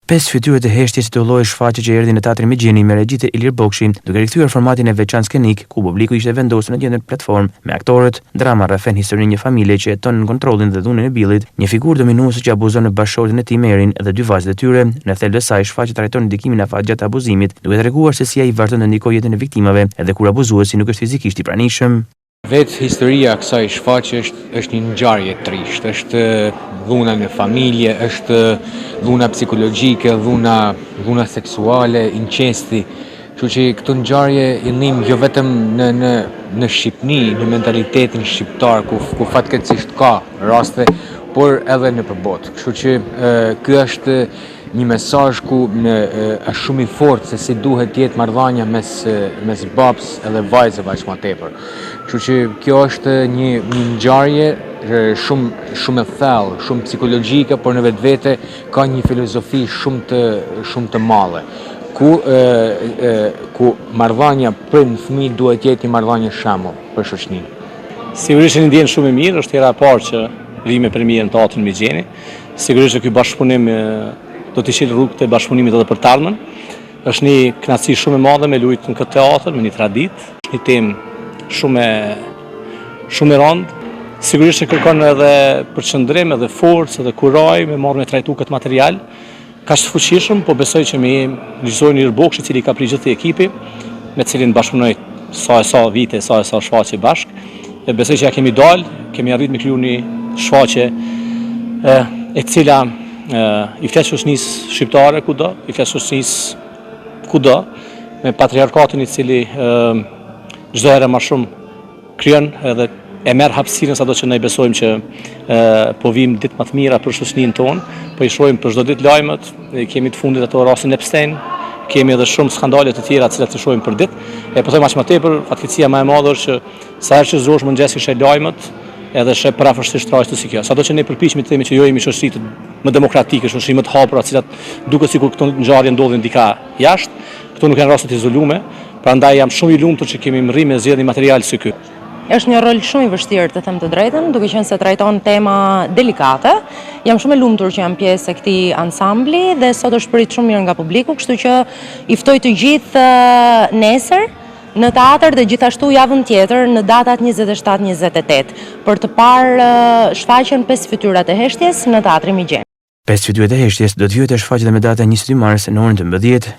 Pesë fytyrat e heshtjes titullohet shfaqja që erdhi në Teatrin Migjeni me regji të Ilir Bokshi, duke rikthyer formatin e veçantë skenik, ku publiku ishte vendosur në të njëjtën platformë me aktorët. Drama rrëfen historinë e një familje që jeton nën kontrollin dhe dhunën e Billit, një figurë dominuese që abuzon me bashkëshorten e tij Merin dhe dy vajzat e tyre. Në thelb të saj, shfaqja trajton ndikimin afatgjatë të abuzimit, duke treguar se si ai vazhdon të ndikojë jetën e viktimave edhe kur abuzuesi nuk është fizikisht i pranishëm. Vetë historia e kësaj shfaqje është është një ngjarje e trishtë, është dhuna në familje, është dhuna psikologjike, dhuna dhuna seksuale, incesti. Kështu që këto ngjarje i ndijmë jo vetëm në në në Shqipni, në mentalitetin shqiptar ku ku fatkeqësisht ka raste, por edhe nëpër botë. Kështu që ky është Një mesazh ku në është shumë i fortë se si duhet të jetë marrëdhënia mes mes babës edhe vajzave aq më tepër. Kështu që kjo është një një ngjarje shumë shumë e thellë, shumë psikologjike, por në vetvete ka një filozofi shumë të shumë të madhe ku e, e, ku marrëdhënia prind fëmijë duhet të jetë një marrëdhënie shembull për shoqërinë. Sigurisht një ndjenjë shumë e mirë, është hera e parë që vij me premierë në Teatrin Migjeni. Sigurisht që ky bashkëpunim do t'i çelë rrugët e bashkëpunimit edhe për të ardhmen. Është një kënaqësi shumë e madhe me lujt në këtë teatër, me një traditë, është një temë shumë e shumë e rëndë. Sigurisht që kërkon edhe përqendrim, edhe forcë, edhe kurajë me marrë me trajtu këtë material. Kaq të fuqishëm, po besoj që me regjisorin Ilir Bokshi, i cili ka pri gjithë ekipi, me të cilin bashkëpunoj sa e sa vite, sa e sa shfaqje bashkë, e besoj që ja kemi dalë, kemi arrit me kriju një shfaqje e, e cila e, i flet shoqënisë shqiptare kudo, i flet shoqënisë kudo, me patriarkatin i cili çdo herë ma shumë krijon edhe e merr hapësirën sado që ne besojmë që e, po vijmë ditë më të mira për shoqërinë tonë, po i shohim për çdo ditë lajmet, e kemi të fundit ato rastin Epstein, kemi edhe shumë skandale të tjera të cilat i shohim për ditë. E po them aq më tepër, fatkeqësia më e madhe është që sa herë që zgjohesh mëngjes i sheh lajmet, edhe sheh përafërsisht raste si kjo. Sado që ne përpiqemi të themi që jo jemi shoqëri më demokratike, shoqëri më të hapura, të cilat duket sikur këto ngjarje ndodhin dika jashtë, këto nuk janë raste të izolume, Prandaj jam shumë i lumtur që kemi mrri me zgjedh një material si ky. Është një rol shumë i vështirë të them të drejtën, duke qenë se trajton tema delikate. Jam shumë e lumtur që jam pjesë e këtij ansambli dhe sot është prit shumë mirë nga publiku, kështu që i ftoj të gjithë nesër në teatër dhe gjithashtu javën tjetër në datat 27-28 për të parë shfaqjen Pesë fytyrat e heshtjes në Teatrin Migjeni. Pesë fytyrat e heshtjes do të vijojë të shfaqet edhe me datën 22 mars në orën 12.